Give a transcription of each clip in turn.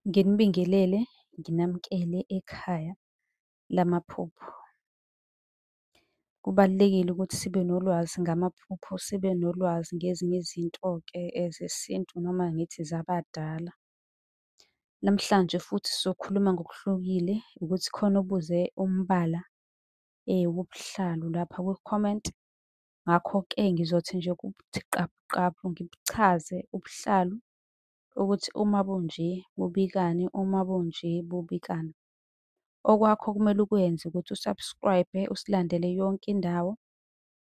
Nginibingelele, nginamukele ekhaya lamaphupho. Kubalulekile ukuthi sibe nolwazi ngamaphupho, sibe nolwazi ngezinye izinto-ke zesintu noma ngithi zabadala. Namhlanje futhi sizokhuluma ngokuhlukile, ukuthi khona obuze umbala wobuhlalu lapha kwi-comment. Ngakho-ke ngizothi nje ukubuthi qaphu qaphu ngibuchaze ubuhlalu ukuthi uma bunje bubikani, uma bunje bubikani. Okwakho okumele ukwenze ukuthi u-subscribe-e, usilandele yonke indawo,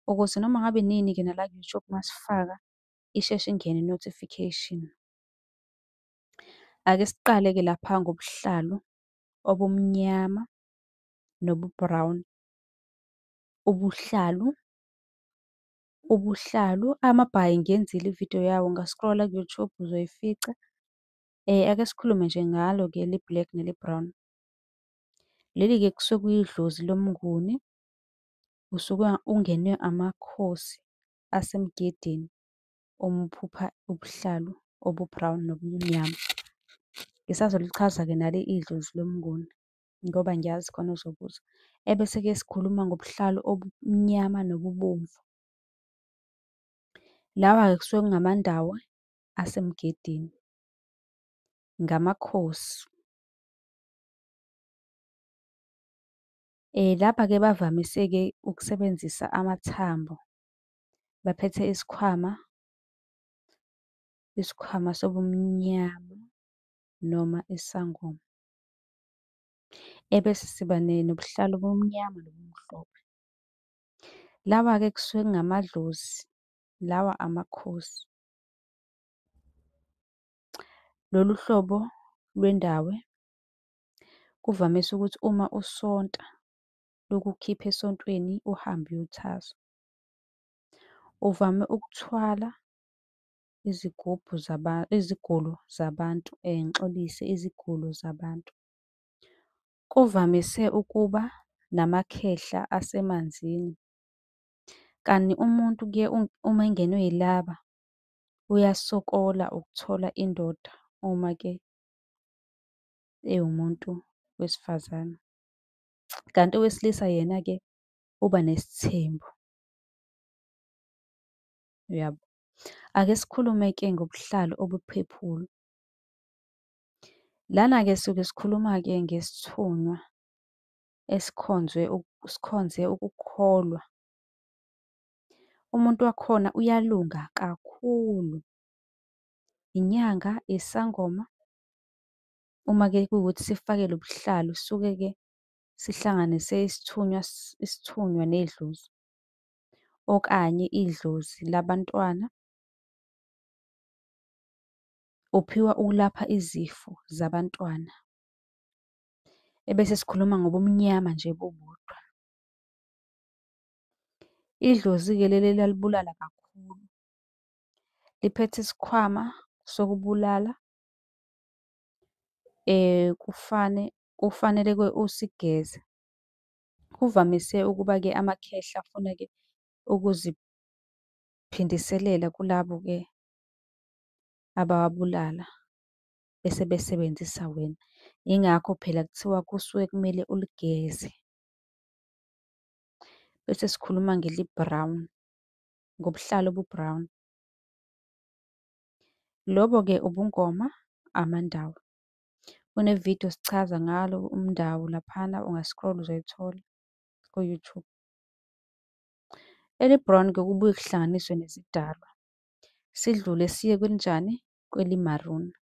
ukuze noma ngabe inini-ke nala ku-YouTube masifaka, isheshe ingene i-notification. Ake siqale-ke lapha ngobuhlalu obumnyama nobu-brown. Ubuhlalu, ubuhlalu, amabhayi ngiyenzile ividiyo yawo, unga-scroll-a ku-YouTube uzoyifica. Ake sikhulume nje ngalo-ke eli-black neli-brown. Leli-ke kusuke kuyidlozi lomNguni, usuke ungenwe amakhosi asemgedeni uma uphupha ubuhlalu obu-brown nobumnyama. Ngisazolichaza-ke nalo idlozi lomNguni ngoba ngiyazi khona ozobuza. Ebese-ke sikhuluma ngobuhlalu obumnyama nobubomvu. Lawa-ke kusuke kungamandawo asemgedeni, ngamakhosi. Lapha-ke bavamise-ke ukusebenzisa amathambo, baphethe isikhwama, isikhwama sobumnyama noma isangoma. Ebese siba nobuhlalu obumnyama nobumhlophe. Lawa-ke kusuke kungamadlozi, lawa amakhosi. Lolu hlobo lwendawo kuvamise ukuthi uma usonta lukukhipha esontweni uhambe uyothwasa. Uvame ukuthwala izigubhu izigulu zabantu, ngixolise, izigulu zabantu. Kuvamise ukuba namakhehla asemanzini, kanti umuntu kuye uma engenwe yilaba, uyasokola ukuthola indoda uma-ke ewumuntu wesifazane. Kanti owesilisa yena-ke uba nesithembu, uyabo. Ake sikhulume-ke ngobuhlalu obuphephuli. Lana-ke suke sikhuluma-ke ngesithunywa esikhonzwe sikhonze ukukholwa. Umuntu wakhona uyalunga kakhulu, inyanga, isangoma. Uma-ke kuwukuthi sifake lo buhlalu suke-ke sihlanganise isithunywa isithunywa nedlozi, okanye idlozi labantwana. Uphiwa ukulapha izifo zabantwana. Ebese sikhuluma ngobumnyama nje bubodwa. Idlozi-ke leli lalibulala kakhulu, liphethe isikhwama sokubulala, kufane kufanele-ke usigeze. Kuvamise ukuba-ke amakhehla afune-ke ukuziphindiselela kulabo-ke abawabulala, bese besebenzisa wena. Yingakho phela kuthiwa kusuke kumele uligeze. Bese sikhuluma ngeli-brown, ngobuhlalu obu-brown. Lobo-ke ubungoma, amandawo. Kunevidiyo sichaza ngalo umndawo laphana, unga-scroll-a uzoyithola ku-YouTube. Eli-brown-ke kubuye kuhlanganiswe nezidalwa, sidlule siye kwelinjani, kweli-maroon.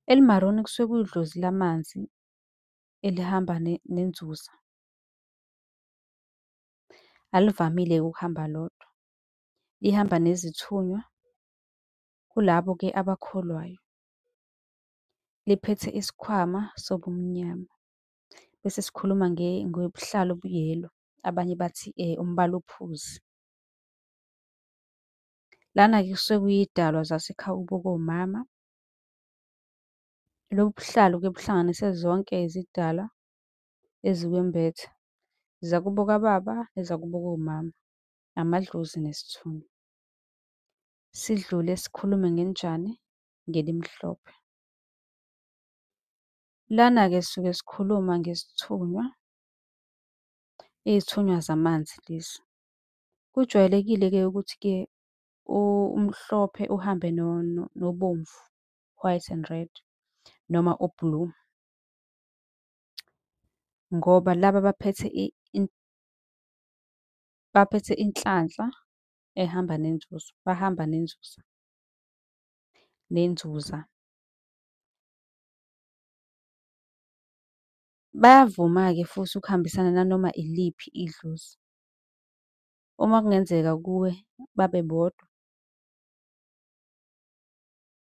Eli-maroon kusuke kuyidlozi lamanzi elihamba nenzuza. Alivamile-ke ukuhamba lodwa, lihamba nezithunywa kulabo-ke abakholwayo. Liphethe isikhwama sobumnyama. Bese sikhuluma ngobuhlalu obu-yellow, abanye bathi umbala ophuzi. Lana-ke kusuke kuyidalwa zasekhaya komama. Lobu buhlalu-ke buhlanganise zonke izidalwa ezikwembethe, ezakubo kababa, ezakubo komama, amadlozi nesithunywa. Sidlule sikhulume ngenjani? ngelimhlophe. Lana-ke sisuke sikhuluma ngesithunywa, iy'thunywa zamanzi lezi. Kujwayelekile-ke ukuthi-ke umhlophe uhambe nobomvu, white and red, noma o-blue. Ngoba laba baphethe baphethe inhlanhla ehamba nenzuzo, bahamba nenzuzo, nenzuza. Bayavuma-ke futhi ukuhambisana nanoma iliphi idlozi. Uma kungenzeka kuwe babe bodwa,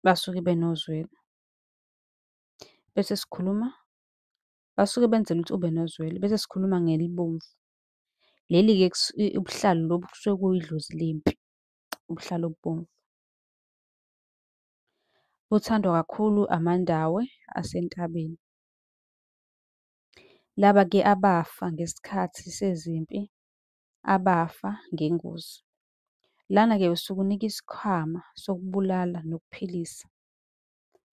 basuke benozwelo. Bese sikhuluma, basuke benzela ukuthi ube nozwelo. Bese sikhuluma ngelibomvu, leli-ke ubuhlalu lobu kusuke kuyidlozi lempi, ubuhlalu obubomvu. Buthandwa kakhulu amaNdawe asentabeni. Laba-ke abafa ngesikhathi sezimpi, abafa ngengozi. Lana-ke usuke unikwa isikhwama sokubulala nokuphilisa,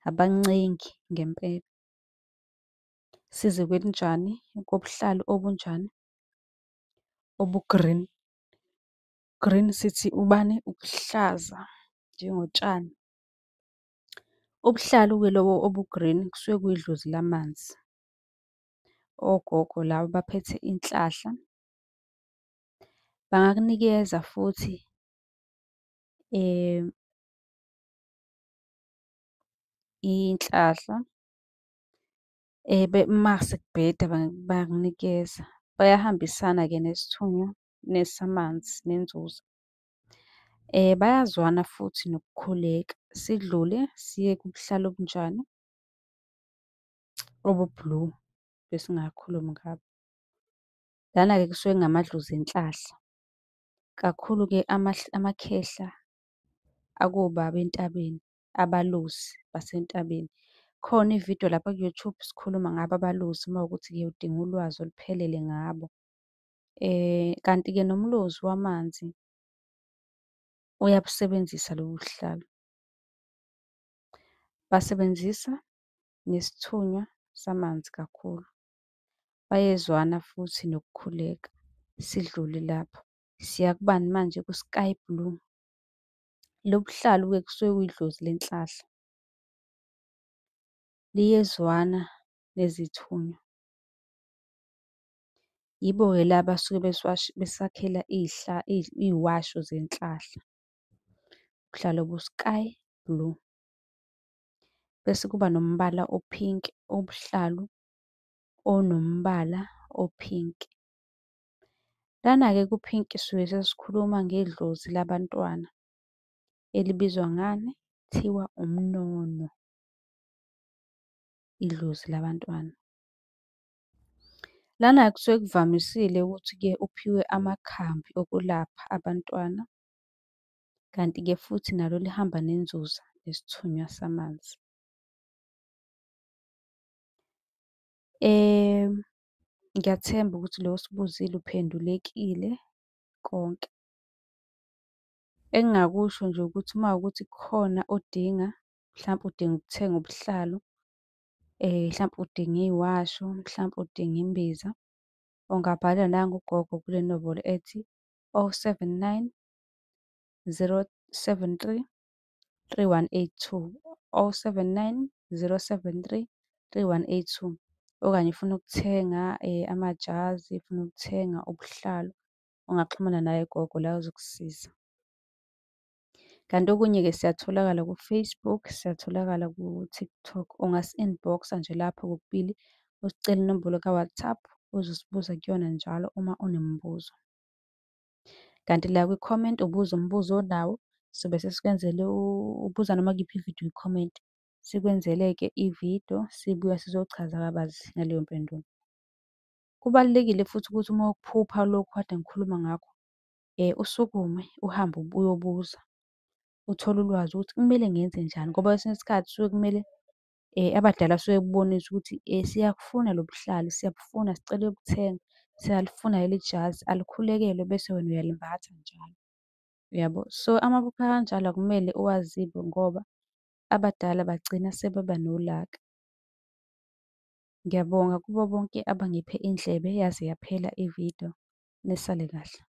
abancengi ngempela. Size kwelinjani, kobuhlalu obunjani, obu-green. Green sithi ubani? Ukuhlaza njengotshani. Ubuhlalu-ke lobo obu-green kusuke kuyidlozi lamanzi. Ogogo laba baphethe inhlahla. Bangakunikeza futhi inhlahla mase kubheda bayakunikeza. Bayahambisana-ke nesithunywa nesamanzi nenzuzo. Bayazwana futhi nokukhuleka. Sidlule siye kubuhlalu obunjani? Obu-blue, besingakhulumi ngabo. Lana-ke kusuke kungamadlozi enhlahla. Kakhulu-ke amakhehla akobaba entabeni, abalosi basentabeni. Khona ividiyo lapha ku-YouTube sikhuluma ngabo abalosi uma kuwukuthi-ke udinga ulwazi oluphelele ngabo. Kanti-ke nomlozi wamanzi uyabusebenzisa lobu buhlalu. Basebenzisa nesithunywa samanzi kakhulu. Bayezwana futhi nokukhuleka. Sidlule lapho. Siya kubani manje? Ku-sky blue. Lo buhlalu-ke kusuke kuyidlozi lenhlahla. Liyezwana nezithunywa. Yibo-ke la abasuke besakhela iy'washo zenhlahla. Ubuhlalu obu-sky blue. Bese kuba nombala o-pink, ubuhlalu onombala o-pink. Lana-ke ku-pink sisuke sesikhuluma ngedlozi labantwana elibizwa ngani? Kuthiwa umnono, idlozi labantwana. Lana-ke kusuke kuvamisile ukuthi-ke uphiwe amakhambi okulapha abantwana, kanti-ke futhi nalo lihamba nenzuza nesithunywa samanzi. Ngiyathemba ukuthi lo osibuzile uphendulekile konke. Engingakusho nje ukuthi uma kuwukuthi kukhona odinga, mhlampe udinga ukuthenga ubuhlalu, hlampe udinga iy'washo, mhlampe udinga imbiza, ungabhala nangu ugogo kule nombolo ethi, oh seven nine, zero seven three, three one eight two, oh seven nine, zero seven three, three one eight two. Okanye ufuna ukuthenga amajazi, ufuna ukuthenga ubuhlalu, ungaxhumana naye ugogo la uzokusiza. Kanti okunye-ke siyatholakala ku-Facebook, siyatholakala ku-TikTok. Ungasi-inbox-a nje lapho kokubili, usicele inombolo ka-WhatsApp, uzosibuza kuyona njalo uma unemibuzo. Kanti la kwi-comment ubuza umbuzo onawo, sobe sesikwenzele ubuza noma kuyiphi ividiyo kwi-comment. Sikwenzele-ke ividiyo, sibuya sizochaza kabanzi ngaleyo mpendulo. Kubalulekile futhi ukuthi uma ukuphupha lokhu kade ngikhuluma ngakho, usukume uhambe uyobuza, uthole ulwazi ukuthi kumele ngenze njani ngoba kwesinye isikhathi kusuke kumele abadala basuke bekubonisa ukuthi siyakufuna lo buhlalu, siyabufuna, sicela uyobuthenga, siyalifuna leli jazi, alikhulekelwe bese wena uyalimbatha njalo, uyabo? So, amaphupho akanjalo akumele uwazibe ngoba. Abadala bagcina sebeba nolaka. Ngiyabonga kubo bonke abangiphe indlebe yaze yaphela ividiyo. Nisale kahle.